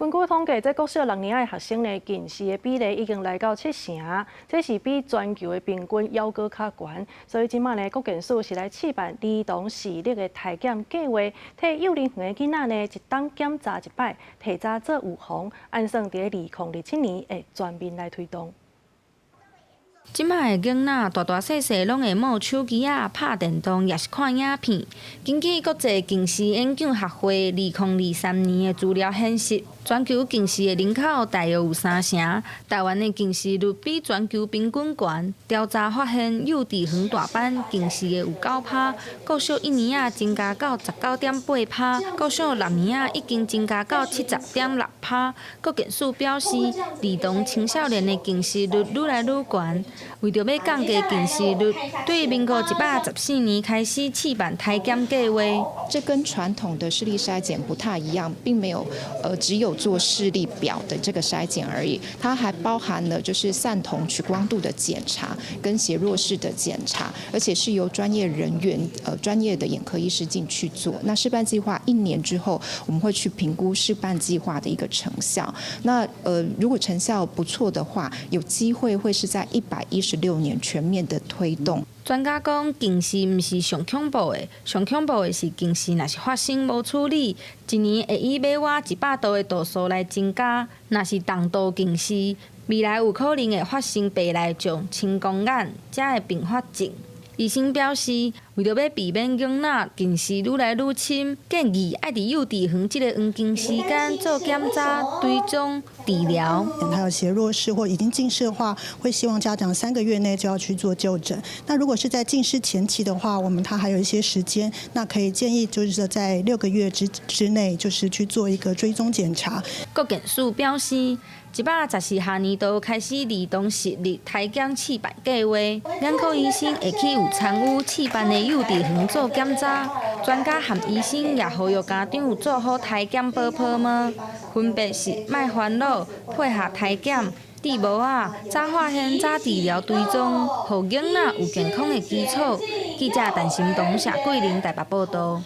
根據統計，這國小六年的學生呢，近視的比例已經來到七成，這是比全球的平均猶閣較懸。所以這馬呢，國健署是來試辦兒童視力的體檢計劃，替幼兒園的囡仔呢，一冬檢查一擺，提早做預防，按算佇2027年會全面來推動。這馬的囡仔大大細細攏會摸手機仔、拍電動，抑是看影片。根據國際近視研究學會2023年的資料顯示，全球近視的人口大約有三成，台灣的近視率比全球平均懸。調查發現，幼稚園大班近視的有9趴，國小一年仔增加到19.8趴，國小六年仔已經增加到70.6趴。國健署表示，兒童青少年的近視率愈來愈懸。為著欲降低近視率，對民國114年開始試辦體檢計劃。這跟傳統的視力篩檢不太一樣，並沒有只有做視力表的這個篩檢而已，它還包含了就是散瞳屈光度的檢查跟斜弱視的檢查，而且是由專業人員專業的眼科醫師進去做。那試辦計劃一年之後，我們會去評估試辦計劃的一個成效。那如果成效不錯的話，有機會會是在116年全面的推動。專家講，近視毋是上恐怖的，上恐怖的是近視若是發生無處理，一年會以每倚100度的度數來增加。若是重度近視，未來有可能會發生白內障、青光眼這的併發症。醫生表示，為著欲避免囡仔近視愈來愈深，建議愛佇幼稚園這个黃金時間做檢查、追蹤、治療。還有斜弱視或已經近視的話，會希望家長3個月內就要去做就診。那如果是在近視前期的話，我們他還有一些時間，那可以建議就是說在6個月之內，就是去做一個追蹤檢查。國健署表示，114學年度開始兒童視力體檢試辦計劃，眼科醫生會去有參與試辦的幼稚園做檢查，專家和醫生也呼籲家長做好體檢保泡膜，分別是莫煩惱，配合體檢，戴帽仔，早發現早治療追蹤，予囡仔有健康的基礎。記者陳新東、謝桂玲台北報導。